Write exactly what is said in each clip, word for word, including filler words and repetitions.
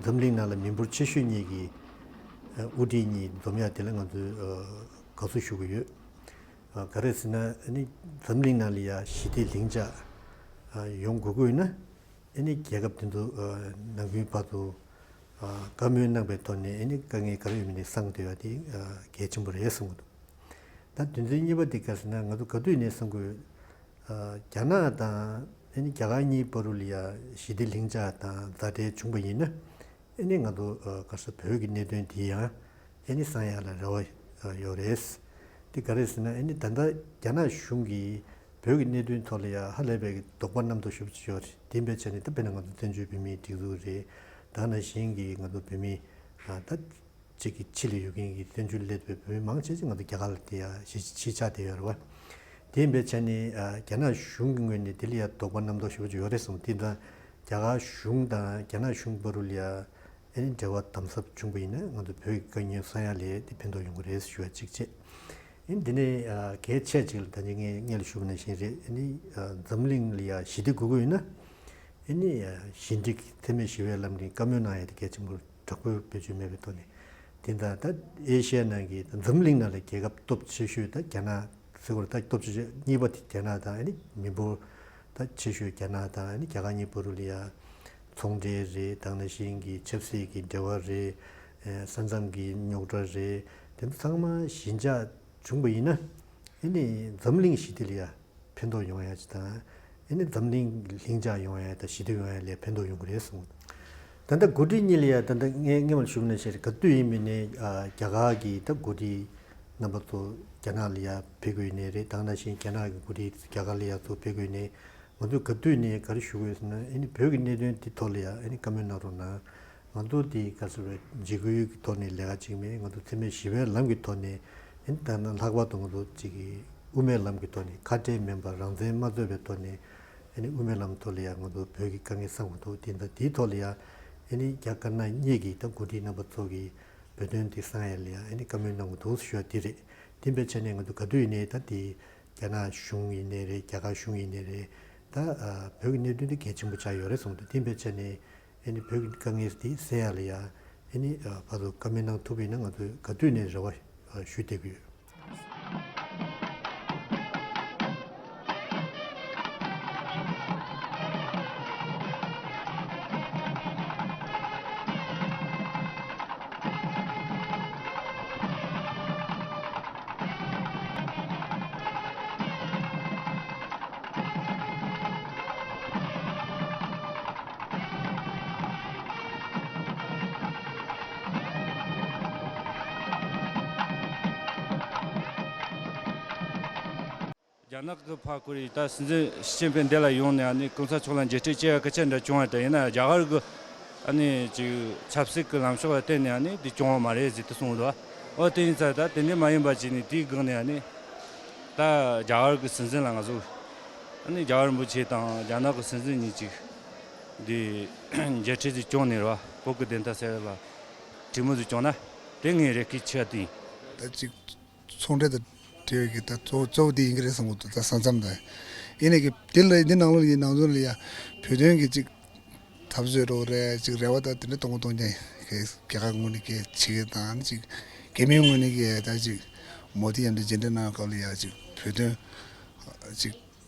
འཛམ་གླིང་ནང་ལ་མི་འབོར་ཆེ་ཤོས་གཉིས་ཀྱི་དབུ་ཁྲིད་གཉིས་འཛོམས་ཡ་དེ་ལ་ང་ཚོས་དགའ་བསུ་ཞུ་གི་ཡོད། ག་རེ་ཟེར་ན་ཨ་ནི་འཛམ་གླིང་ནང་ལ་ཡ་ཞི་བདེ་ལྷིང་འཇགས་ཡོང་དགོས་ཀྱི་ཡོད་ན། ཨ་ནི་རྒྱལ་ཁབ་དེ་ཚོ་ནམ་རྒྱུན་བར་དུ་བཀའ་མོལ་གནང་པའི་ཐོག་ནས་ཨ་ནི་དཀའ་ངལ་ག་རེ་ཡོད་མིན་ནས་སངས་བསྡད་ཡ་དེ་གལ་ཆེན་པོ་རེད་གསུང་གི་འདུག་ད་དོན་ཚན་གཉིས་པ་དེ་ག་ཟེར་ན་ང་ཚོ་ག་དུས་ནས་གསུང་གི་ཡོད། རྒྱ་ནག་དང་ཨ་ནི་རྒྱ་གར་གཉིས་བར་དུ་ལ་ཡ་ཞི་བདེ་ལྷིང་འཇགས་དང་མཛའ་འབྲེལ་བྱུང་པ་ཡིན་ན་ཨ་ནི་ང་ཚོ་ག་ས་བོད་ཀྱི་གནད་དོན་དེ་ཡང་ཨ་ནི་སངས་ཡ་ལ་རེ་བ་ཡོད་རེད། དེ་ག་རེ་ཟེར་ན་ཨ་ནི་ད་ལྟ་རྒྱ་ནག་གཞུང་གིས་བོད་ཀྱི་གནད་དོན་ཐོག་ལ་ཡ་ཧ་ལས་པའི་དོགས་པ་རྣམ་རྟོག་ཞེ་པོ་ཅིག་ཡོད་རེད། དེ་འབད་བྱས་ནས་ད་དཔེར་ན་ང་ཚོ་བཙན་བྱོལ་བོད་མིའི་སྒྲིག་འཛུགས་རེད། ད་ནང་བཞིན་གྱི་ང་ཚོ་བོད་མི་ད་གཅིག་གི་ཕྱི་ལ་ཡོད་མཁན་གྱི་བཙན་བྱོལ་སླེབས་པའི་བོད་མི་མང་ཆེ་ཆེ་ང་ཚོ་རྒྱ་གར་ལ་དེ་ཡ་གཞིས་གཞིས་ཆགས་བསྡད་ཡོད་རེད་བ། དེ་འབད་བྱས་ནས་རྒྱ་ནག་གཞུང་གི་ངོས་ནས་དེ་ལ་ཡ་དོགས་པ་རྣམ་རྟོག་ཞེ་པོ་ཅིག་ཡོད་རེད་གསུངས། དེ་ད་རྒྱ་གར་གཞུང་དང་རྒྱ་ནག་གཞུང་བར་དུ་ལ་ཡ་ཨ་ནི་འབྲེལ་བ་དམ་ཟབ་བྱུང་པ་ཡིན་ན་ང་ཚོ་བོད་ཀྱི་དཀའ་ངལ་སེལ་ཡ་ལ་དེ་ཕན་ཐོགས་ཡོང་གི་རེད་ཞུ་བ་གཅིག་བྱས། ཨ་ནི་དེ་ནས་གལ་ཆེ་གཅིག་ལ་ད་ནི་ངས་སྔོན་ལ་ཞུས་པ་ནང་བཞིན་རེད། ཨ་ནི་འཛམ་གླིང་ལ་ཡ་ཞི་བདེ་དགོས་ཀྱི་ཡོད་ན་ཨ་ནི་ཞི་འགྲིག་འཚེ་མེད་ཞི་བའི་ལམ་གྱི་བཀའ་མོལ་གནང་ཡ་དེ་གལ་ཆེན་པོ་དྲག་པོའི་བེད་སྤྱོད་མེད་པའི་ཐོག་ནས་དེ་ད་ད་ཨེ་ཤི་ཡ་ནང་གི་འཛམ་གླིང་ནང་ལ་རྒྱལ་ཁབ་སྟོབས་ཆེ་ཤོས་ད་རྒྱ་ནག་ཟེར་བར་ད་སྟོབས་ཆེ་ཤོས་གཉིས་པ་དེ་རྒྱ་ནག་དང་ཨ་ནི་མི་འབོར་ད་ཆེ་ཤོས་རྒྱ་ནག་དང་ཨ་ནི་རྒྱ་གར་གཉིས་བར་དུ་ལ་ཡ་ཚོང་འབྲེལ་རེད། དེ་ནང་བཞིན་གྱི་ཆབ་སྲིད་ཀྱི་འབྲེལ་བ་རེད། ས་མཚམས་ཀྱི་རྙོག་དྲ་རེད། དེ་ཚོ་ཚང་མ་ཞི་འཇགས་བྱུང་པ་ཡིན་ན་ཨ་ནི་འཛམ་གླིང་ཞི་བདེ་ལ་ཡ་ཕན་ཐོགས་ཡོང་ཡ་ཅིག་དང་ཨ་ནི་འཛམ་གླིང་ལྷིང་འཇགས་ཡོང་ཡ་དང་ཞི་བདེ་ཡོང་ཡ་ལ་ཕན་ཐོགས་ཡོང་གི་རེད་གསུངས། ད་ལྟ་འགོ་ཁྲིད་གཉིས་ལ་ཡ་ད་ལྟ་ངས་སྔོན་མ་ཞུས་པ་ནང་བཞིན་ག་དུས་ཡིན་མིན་ནས་རྒྱ་གར་གྱི་ད་འགོ་ཁྲིད་རྣམ་པ་ཚོ་རྒྱ་ནག་ལ་ཡ་ཕེབས་དགོས་ནས་རེད། དེ་ནང་བཞིན་རྒྱ་ནག་གི་འགོ་ཁྲིད་རྒྱ་གར་ལ་ཡ་ཚོ་ཕེབས་དགོས་ནས་ང་ཚོས་ག་དུས་ནས་ག་རེ་ཞུ་དགོས་ཟེར་ན་ཨ་ནི་བོད་ཀྱི་གནད་དོན་འདི་ཐོག་ལ་ཡ་ཨ་ནི་བཀའ་མོལ་གནང་རོགས་གནང་། ང་ཚོ་འདི་ག་ཟེར་བའི་འཇིགས་སྐུལ་གྱི་ཐོག་ནས་ལས་ཀ་བྱེད་མེད། ང་ཚོ་འཚེ་མེད་ཞི་བའི་ལམ་གྱི་ཐོག་ནས་ཨ་ནི་ད་ནང་ལྷག་པར་དུ་ང་ཚོ་གཅིག་གི་དབུ་མའི་ལམ་གྱི་ཐོག་ནས་ཁ་བྲལ་མིན་པ་རང་བཙན་མ་རྩོད་པའི་ཐོག་ནས་ཨ་ནི་དབུ་མའི་ལམ་ཐོག་ལ་ཡ་ང་ཚོ་བོད་ཀྱི་དཀའ་ངལ་སེལ་དགོས་འདུག་དེ་འདྲ་དེའི་ཐོག་ལ་ཡ་ཨ་ནི་རྒྱ་དཀར་ནག་གཉིས་ཀྱི་ད་འགོ་ཁྲིད་རྣམ་པ་ཚོ་གི་བོད་དོན་དེ་སེལ་ཡ་ལ་ཡ་ཨ་ནི་བཀའ་མོལ་གནང་དགོས་འདུག་ཞུ་བ་དེ་རེད། དེ་འབད་བྱས་ནས་ང་ཚོ་ག་དུས་ཡིན་ནའི་ད་དེ་རྒྱ་ནག་གཞུང་ཡིན་ནའི་རེད། རྒྱ་གར་གཞུང་ཡིན་ནའི་རེད། ད་བོད་ཀྱི་གནད་དོན་དེ་གལ་ཆེན་པོ་ཆགས་ཡོད་རེད་གསུངས་འདུག་དེ་འབད་བྱས་ནས་ཨ་ནི་བོད་ཀྱི་དཀའ་ངལ་དེ་སེལ་ཡ་ལ་ཡ་ཨ་ནི་ཕར་ཚུར་བཀའ་མོལ་གནང་ཐུབ་པ་ཡིན་ན་ང་ཚོས་ག་དུས་ནས་རེ་བ་ཞུ་བསྡད་ཀྱི་ཡོད། རྒྱ་ནག་གི་ཕ་ཁུ་རི་ད་སྲིད་འཛིན་ཞི་ཅིན་ཕིང་འདི་ལ་ཡོང་ནས་ཨ་ནི་གོང་ས་མཆོག་ལ་མཇལ་འཕྲད་བྱེད་ཡ་སྐད་ཆ་འདྲ་བྱུང་བ་དང་ཡིན་ན་རྒྱ་གར་གི་ཨ་ནི་ཅིག་ཆབ་སྲིད་ཀྱི་ལམ་ཕྱོགས་ལ་བརྟེན་ནས་ཨ་ནི་འདི་བྱུང་བ་མ་རེད་ཟེར་དུ་གསུངས་འདུག་འོ་དེ་ཡིན་ཙང་ད་དེ་འདྲ་མ་ཡིན་པ་བྱས་ནས་དེའི་སྒང་ནས་ཨ་ནི་ད་རྒྱ་གར་གི་སྲིད་འཛིན་ལ་ང་ཚོ་ཨ་ནི་རྒྱ་གར་རིན་པོ་ཆེ་དང་རྒྱ་ནག་གི་སྲིད་འཛིན་གཉིས་ཅིག་འདི་མཇལ་འཕྲད་ཅིག་བྱུང་ནས་ར་བོད་ཀྱི་བདེན་མཐའ་གསལ་བ་གྲོས་མོལ་ཅིག་བྱུང་ན་དེ་ངའི་རེ་སྐུལ་ཆེ་བ་དེ་ཡིན། ད་ཅིག་ཚོང་འབྲེལ་དང་འབྲེལ་བའི་གི་ད་གཙོ་གཙོ་བོ་དེ་ཡིན་གྱི་རེད་བསམ་གྱི་འདུག་ད་ས་མཚམས་དང་ཡིན་ནའི་གི་དེ་ལ་འདི་ནང་ལོགས་ཡི་ནང་དོན་ལ་ཡ་བོད་དོན་གྱི་ཅིག་འཐབ་རྩོད་རོགས་རེད། ཅིག་རེ་བ་ད་དེ་འདྲ་གཏོང་གི་གཏོང་ཀྱང་གི་རྒྱ་གར་ངོས་ནས་གི་བྱེད་ཀྱི་དང་ཅིག་རྒྱ་མིའི་ངོས་ནས་གི་ད་ཅིག་མོ་དི་མཉམ་དུ་མཇལ་འཕྲད་གནང་སྐབས་ལ་ཡ་ཅིག་བོད་དོན་ཅིག་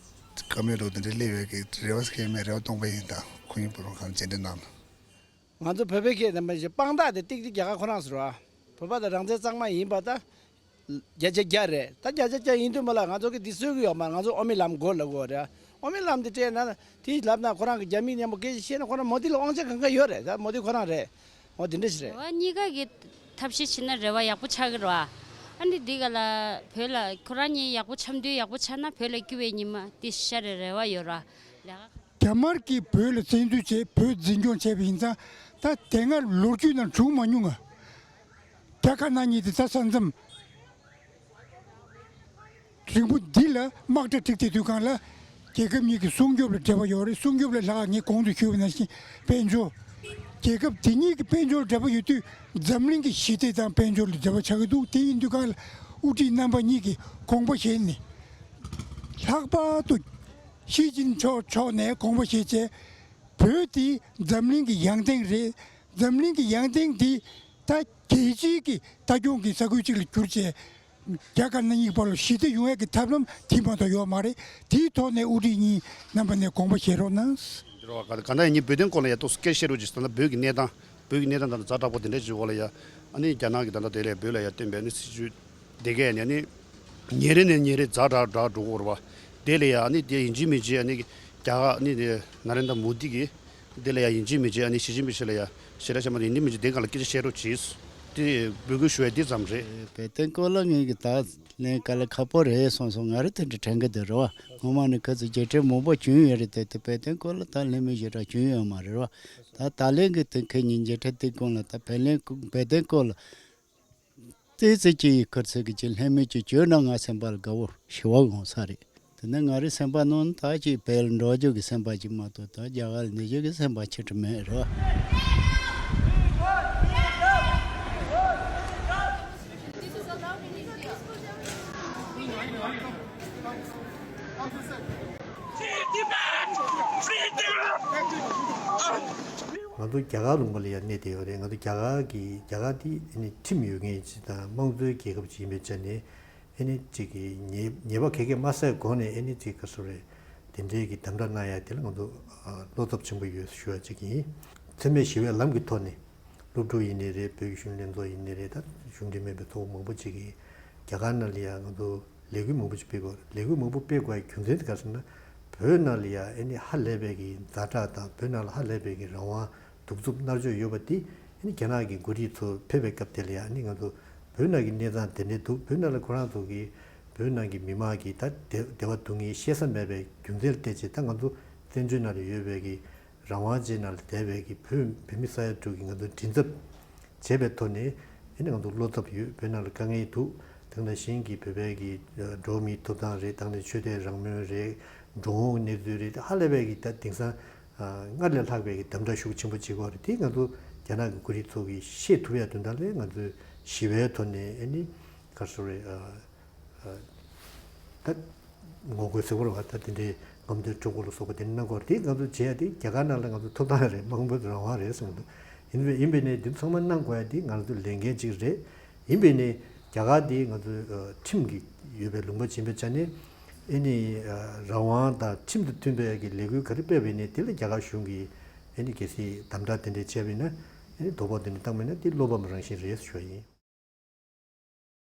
བཀའ་མོལ་རོགས་དེ་འདྲ་སླེབས་ཡོད་གི་རེ་བ་སྐྱེ་མེད་རེ་བ་གཏོང་པ་ཡིན། ད་ཁོང་གཉིས་བར་ལ་གང་མཇལ་འཕྲད་གནང་ན། ང་ཚོ་བོད་པའི་སྐད་ནས་མ་གཞི་དཔང་རྟགས་དེ་ཏིག་ཏིག་རྒྱ་གར་ཁོ་རང་ཟེར་བ། བོད་པ་དང་རང་བཙན་གཙང་མ་ཡིན་པ་ད། བརྒྱ་ཆ་བརྒྱ་རེད། ད་བརྒྱ་ཆ་བརྒྱ་ཡིན་དུས་མ་ལ་ང་ཚོ་གི་འདི་སྲོལ་གི་ཡོད་མ་རེད། ང་ཚོ་དབུ་མའི་ལམ་སྒོ་ལ་སྒོ་རེད། དབུ་མའི་ལམ་འདི་སྤྲད་ན་དེ་ལབ་ན་ཁོ་རང་གི་རྒྱ་མི་མཉམ་པོ་སྐད་ཆ་བཤད་ན་ཁོ་རང་མོ་དི་ལ་དབང་ཆ་གང་ག་ཡོད་རེད། ད་མོ་དི་ཁོ་རང་རེད། འོ་དེ་འདྲ་ཞིག་རེད། རེ་བ་གཉིས་ཀ་གི་ཐབས་ཤེས་བྱས་ན་རེ་བ་ཡག་པོ་ཆགས་ཀྱི་རེད་བ། ཨ་ནི་འདི་ག་ལ་བོད་ལ་ཁོ་རང་གཉིས་ཡག་པོ་འཆམ་མཐུན་ཡག་པོ་ཆགས་ན་བོད་ལ་སྐྱིད་པའི་ཉི་མ་དེ་ཤར་རེ་རེ་བ་ཡོད་ར། ལས་ཀ་རྒྱ་དམར་གྱིས་བོད་ལ་བཙན་འཛུལ་བྱས་བོད་འཛིན་སྐྱོང་བྱས་པ་ཡིན་ཙང་ད་དེ་སྔ་ལོ་རྒྱུས་ནང་བྱུང་མ་མྱོང་ང་། རྒྱ་དཀར་ནག་གཉིས་དེ་ད་ས་མཚམས་རིང་པོ་འདི་ལ་དམག་གྲ་འཁྲིགས་བསྡད་དུས་སྒང་ལ་རྒྱལ་ཁབ་གཉིས་ཀྱི་སྲུང་སྐྱོབ་ལ་འབྲེལ་བ་ཡོད་རེད། སྲུང་སྐྱོབ་ལ་ལྷག་ངས་གོང་དུ་ཞུས་པ་ནང་བཞིན་དཔལ་འབྱོར། རྒྱལ་ཁབ་དེ་གཉིས་ཀྱི་དཔལ་འབྱོར་ལ་འབྲེལ་བ་ཡོད་དུས་འཛམ་གླིང་གི་ཞི་བདེ་དང་དཔལ་འབྱོར་ལ་འབྲེལ་བ་ཆགས་ཀྱི་འདུག་དེ་ཡིན་དུས་སྒང་ལ་དབུ་ཁྲིད་རྣམ་པ་གཉིས་ཀྱིས་དགོངས་པ་བཞེས་ནས་ལྷག་པར་དུ་ཞི་ཅིན་ཕིང་མཆོག་ནས་དགོངས་པ་བཞེས་བྱས། བོད་དེ་འཛམ་གླིང་གི་ཡང་སྟེང་རེད། འཛམ་གླིང་གི་ཡང་སྟེང་འདི་ད་རྒྱལ་སྤྱིའི་གི་ལྟ་སྐྱོང་གི་ས་ཁུལ་ཅིག་ལ་གྱུར་བྱས། རྒྱ་དཀར་ནག་གཉིས་བར་ལ་ཞི་བདེ་ཡོང་ཡས་ཀྱི་ཐབས་ལམ་དེ་མ་གཏོགས་ཡོད་མ་རེད། དེའི་ཐོག་ནས་དབུ་ཁྲིད་གཉིས་རྣམ་པ་ནས་དགོངས་པ་བཞེས་རོགས་གནང་། ག་ག་ད་ཡིན་ཉིན་བོད་དོན་སྐོར་ལ་ཡ་ཏོག་སྐད་བཤད་རོགས་ཅིག་ད་ལྟ་བོད་ཀྱི་གནས་སྟངས་བོད་ཀྱི་གནས་སྟངས་ད་ལྟ་ཛ་དྲག་པོ་དེ་འདྲ་ཅིག་འོག་ལ་ཡ་ཨ་ནི་རྒྱ་ནག་གི་ད་ལྟ་དེ་ལས་བོད་ལ་ཡ་བཏོན་པའི་ཨ་ནི་སྲིད་ཇུས་དེ་གས་ནས་ཨ་ནི་ཉིན་རེ་ནས་ཉིན་རེ་ཛ་དྲག་དྲག་འགྲོ་གི་ཡོད་རེད་བ། དེ་ལ་ཡ་ཨ་ནི་དེ་ཡིན་གཅིག་མིན་གཅིག་ཨ་ནི་རྒྱ་གར་ཨ་ནི་ནཱ་རེན་དྲ་མོ་དི་གིས་དེ་ལ་ཡ་ཡིན་གཅིག་མིན་གཅིག་ཨ་ནི་ཞི་ཅིན་ཕིང་ཕྱི་ལ་ཡ་ཞེ་དྲག་བཤད་མ་ཐུབ། ཡིན་གཅིག་མིན་གཅིག་དེ་སྒང་ལ་སྐད་ཆ་བཤད་རོགས་གྱིས། དེ་འབོད་སྐུལ་ཞུ་ཡ་དེ་ཙམ་རེད། བོད་དོན་སྐོར་ལ་ངས་ཀྱི་ད་ལན་ག་ལ་ཁག་པོ་རེད་སོང་སོང་། ང་རང་དེ་འདྲ་དྲན་གི་འདུག་རེད་བ། སྔོན་མ་ནས་ཁ་ཚིག་བརྗེ་ཁྲིམས་མང་པོ་བྱུང་ཡོད་རེད་དེ། དེ་བོད་དོན་སྐོར་ལ་ད་ལན་མི་ཞེ་དྲག་བྱུང་ཡོད་མ་རེད་བ། ད་ད་ལན་གྱི་དེ་ཁེ་ཉིན་བརྗེ་ཁྲིམས་དེ་སྐོར་ལ་ད་བོད་ལན་བོད་དོན་སྐོར་ལ། ཏོག་ཙམ་ཅིག་ཡི་ཁུར་ཚོད་ཀྱི་ཅིག་ལྷད་མེད་ཅིག་བྱོས་ན་ང་སེམས་པ་ལ་དགའ་བོ་ཞི་བ་འོང་ས་རེད། དེ་ནས་ང་རའི་སེམས་པ་ནང་ད་ཅིག་བལ་འགྲོ་རྒྱུ་གི་སེམས་པ་ཅིག་མ་གཏོགས་ད་རྒྱ་གར་ལ་གནས་རྒྱུ་གི་སེམས་པ་ཆེ་དྲགས་མེད་རེད་བ། ང་ཚོ་རྒྱ་གར་ལུང་པ་ལ་ཡང་གནས་བསྡད་ཡོད་རེད། ང་ཚོ་རྒྱ་གར་གྱི་རྒྱ་གར་འདི་ནི་ཁྲིམས་ཡོད་མཁན་ཅིག་དང་དམངས་གཙོའི་རྒྱལ་ཁབ་ཅིག་ཡིན་པའི་ཆ་ནས་ཨེ་ནི་ཅིག་གི་ཉེས་ཉེས་པ་ག་གེ་མ་བསགས་གོང་ནས་ཨེ་ནི་ཅིག་ག་སོ་རེད། དེ་འདྲའི་གི་དམ་དྲག་གནང་ཡ་དེ་ལ་ང་ཚོ་བློ་འཚབ་ཆེན་པོ་ཡོད་ཞུ་བ་ཅིག་ཡིན། འཚེ་མེད་ཞི་བའི་ལམ་གྱི་ཐོག་ནས་སློབ་ཕྲུག་ཡིན་ནའི་རེད། བོད་ཀྱི་གཞོན་ནུ་ལྷན་ཚོགས་ཡིན་ནའི་རེད། ད་གཞུང་འབྲེལ་མིན་པའི་ཚོགས་པ་མང་པོ་ཅིག་གིས་རྒྱ་གར་ནང་ལ་ཡ་ང་ཚོ་ལས་འགུལ་མང་པོ་ཞིག་སྤེལ་དགོས། ལས་འགུལ་མང་པོ་སྤེལ་དགོས་པའི་རྒྱུ་མཚན་དེ་ག་རེ་ཟེར་ན། བོད་ནང་ལ་ཡ་ཨེ་ནི་ཧ་ལས་པའི་གི་ཛ་དྲག་དང་། བོད་ནང་ལ་ཧ་ལས་པའི་གི་རང་དབང་གདུག་རྩུབ་མནར་གཅོད་ཡོད་པ་དེ་ཨེ་ནི་རྒྱ་ནག་གི་འགོ་ཁྲིད་ཚོ་ཕེབས་པའི་སྐབས་དེ་ལ་ཡ་ཨེ་ནི་ང་ཚོ་བོད་ནང་གི་གནས་སྟངས་དེ་འདྲ་འདུག་བོད་ནང་ལ་ཁོ་རང་ཚོ་གི་བོད་ནང་གི་མི་མང་གི་ད་བདེ་བདེ་བ་སྡུག་བསྔལ་ཤེས་ས་མེད་པའི་རྒྱུ་མཚན་ལ་བལྟས་བྱས། ད་ང་ཚོ་བཙན་བྱོལ་ནང་ལ་ཡོད་པའི་གི་རང་དབང་ཅན་ནང་ལ་བསྡད་པའི་གི་བོད་བོད་མི་ས་ཡ་དྲུག་གི་ང་ཚོ་མགྲིན་ཚབ་བྱས་པའི་ཐོག་ནས་ཨེ་ནི་ང་ཚོ་བློ་འཚབ་ཡོད། བོད་ནང་ལ་དཀའ་ངལ་འདུག་དེ་ནང་བཞིན་གྱི་བོད་པའི་གི་འགྲོ་བ་མིའི་ཐོབ་ཐང་རེད། ད་ནི་ཆོས་དད་རང་མོས་རེད། འགྲོ་འོང་གི་གནས་ཚུལ་རེད། ཧ་ལས་པའི་གི་ད་དེང་སང་སྔར་ལས་ལྷག་པའི་གི་དམ་དྲག་ཤུགས་ཆེན་པོ་བྱེད་ཀྱི་ཡོད་རེད། དེ་ང་ཚོ་རྒྱ་ནག་གི་འགོ་ཁྲིད་ཚོ་གིས་ཤེས་ཐུབ་ཡ་དོན་དག་ལ་ང་ཚོས་ཞི་བའི་ཐོག་ནས་ཨེ་ནི་ག་སོ་རེད། ད་ངོ་རྒོལ་ཟེར་བ་རེད་བ། ད་དེ་འདྲའི་ངམ་ཐག་ཕྲུ་གུ་ལ་སོགས་པ་དེ་འདྲ་གནང་དགོས་རེད། དེ་ང་ཚོ་བྱེད་ཡ་དེ་རྒྱ་གར་ནང་ལ་ང་ཚོ་ཐོབ་ཐང་རེད། དམངས་གཙོའི་རང་དབང་རེད་གསུངས་འདུག་ཡིན་པས་ཡིན་པས་ནས་འདི་ཚང་མ་གནང་དགོས་ཡ་དེ་ང་ཚོའི་ལས་འགན་ཅིག་རེད། ཡིན་པས་ནས་རྒྱ་གར་དེ་ང་ཚོའི་ཁྲིམས་ཀྱི་ཡོད་པའི་ལུང་པ་ཡིན་པའི་ཆ་ནས་ཨེ་ནི་རང་དབང་དང་ཁྲིམས་དང་མཐུན་པའི་གི་ལས་འགུལ་ག་རེ་སྤེལ་བ་ཡིན་ནའི་དེ་ལ་རྒྱ་གར་གཞུང་གིས་ཨེ་ནི་གལ་སྲིད་དམ་དྲག་དེ་འདྲ་བྱས་པ་ཡིན་ན། ཨེ་ནི་དོ་ཕོག་དེ་འདྲ་བཏང་བ་ཡིན་ན་དེ་བློ་ཕམ་རང་བཞིན་རེད་ཞུ་བ་ཡིན།